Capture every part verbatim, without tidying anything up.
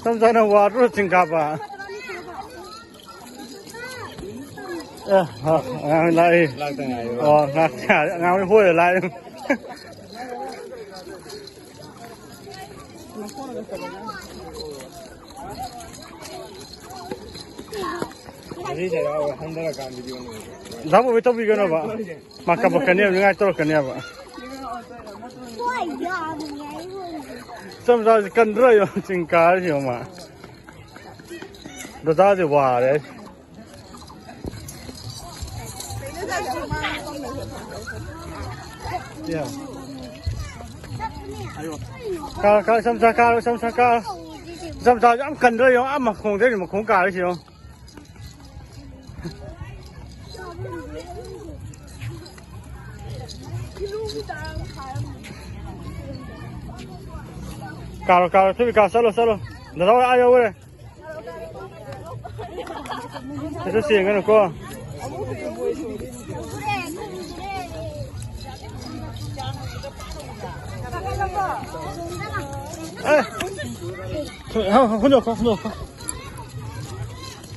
ꯁꯝ ꯁꯝꯅ ꯋꯥꯗ꯭ꯔꯣ ꯆꯤꯡ ꯀꯥꯕ? ꯑꯦ, ꯑ, ꯑꯉꯥꯡ ꯂꯥꯛꯏ꯫ ꯂꯥꯛꯇ ꯉꯥꯏꯔꯤ꯫ ꯑꯣ, ꯂꯥꯛꯇ ꯉꯥꯏꯔꯤ꯫ ꯑꯉꯥꯡ ꯍꯣꯏꯔ ꯂꯥꯛꯏ꯫ ꯒꯥꯔꯤ ꯆꯠꯂꯒ ꯍꯟꯊꯔꯀꯥꯟ ꯚꯤꯗꯤꯑꯣ ꯅꯝꯒꯦ꯫ ꯗꯥ ꯕꯣꯕꯤ ꯇꯧꯕꯤꯒꯅꯣꯕ꯫ ꯃꯥ ꯀꯞꯄꯛꯀꯅꯦꯕ, ꯅꯤꯡꯉꯥꯏ ꯇꯧꯔꯛꯀꯅꯦꯕ꯫ ꯏꯆꯝ ꯆꯥꯁꯤ ꯀꯟꯗ꯭ꯔꯣ ꯌꯦꯡꯉꯣ, ꯆꯤꯡ ꯀꯥꯔꯤꯁꯤ ꯌꯦꯡꯉꯣ ꯃꯥ꯫ ꯗꯗꯥꯁꯦ ꯋꯥꯔꯦ꯫ ꯀꯥꯔꯣ, ꯀꯥꯔꯣ, ꯏꯆꯝꯆꯥ ꯀꯥꯔꯣ, ꯏꯆꯝꯆꯥ ꯀꯥꯔꯣ꯫ ꯏꯆꯝꯆꯥ ꯌꯥꯝ ꯀꯟꯗ꯭ꯔꯣ ꯌꯦꯡꯉꯣ, ꯑꯥ ꯃꯈꯣꯡꯗꯩꯅꯦ ꯃꯈꯣꯡ ꯀꯥꯔꯤꯁꯤ ꯌꯦꯡꯉꯣ꯫ ꯀꯥꯔꯣ, ꯀꯥꯔꯣ, ꯊꯨꯕꯤ ꯀꯥꯔꯣ, ꯆꯠꯂꯣ, ꯆꯠꯂꯣ꯫ ꯗꯗꯥ ꯍꯣꯏ ꯑꯥ ꯌꯧꯈ꯭ꯔꯦ꯫ ꯀꯩꯁꯨ ꯆꯦꯟꯒꯅꯨꯀꯣ꯫ ꯑꯦ! ꯍꯨꯟꯗꯣꯛꯈꯣ, ꯍꯨꯟꯗꯣꯛꯈꯣ꯫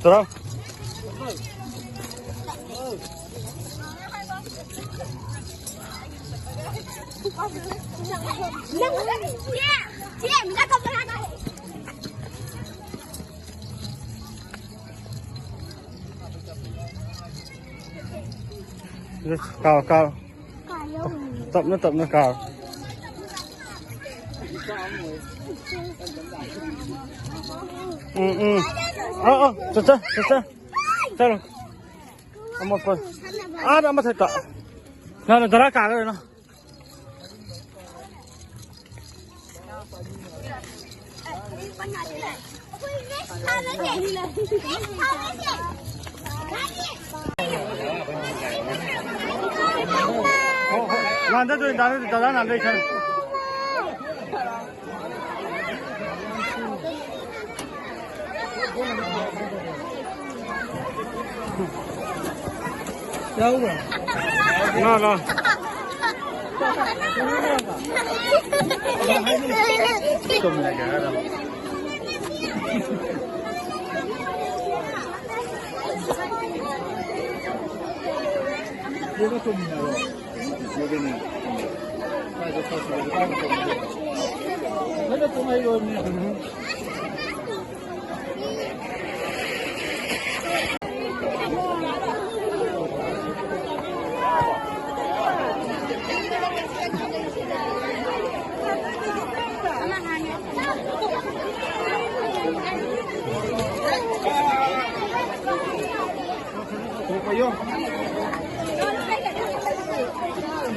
ꯇꯔꯥ꯫ ꯀꯥꯎ, ꯀꯥꯎ꯫ ꯇꯞꯅ, ꯇꯞꯅ ꯀꯥꯎ꯫ ꯎꯝ, ꯎꯝ꯫ ꯑ, ꯑ, ꯆꯠꯆꯥ, ꯆꯠꯆꯥ꯫ ꯆꯠꯂꯣ꯫ ꯑꯃꯣꯠꯄ꯫ ꯑꯥꯗ ꯃꯊꯛꯇ꯫ ꯅꯪꯅ ꯙꯔꯥ ꯀꯥꯒꯗꯣꯏꯅꯣ꯫ ꯅꯥꯟꯊꯗꯣꯏꯅꯤ, ꯅꯥꯟꯊꯗꯣꯏꯅꯤ, ꯗꯥꯗꯥ ꯅꯥꯟꯊꯩ ꯈꯪꯉꯦ꯫ ꯌꯥꯎꯕ꯭ꯔꯥ? ꯂꯥ, ꯂꯥ꯫ ꯌꯦꯡꯉꯣ, ꯆꯨꯝꯃꯤꯟꯅꯔꯣ꯫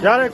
ꯌꯥꯔꯦ꯫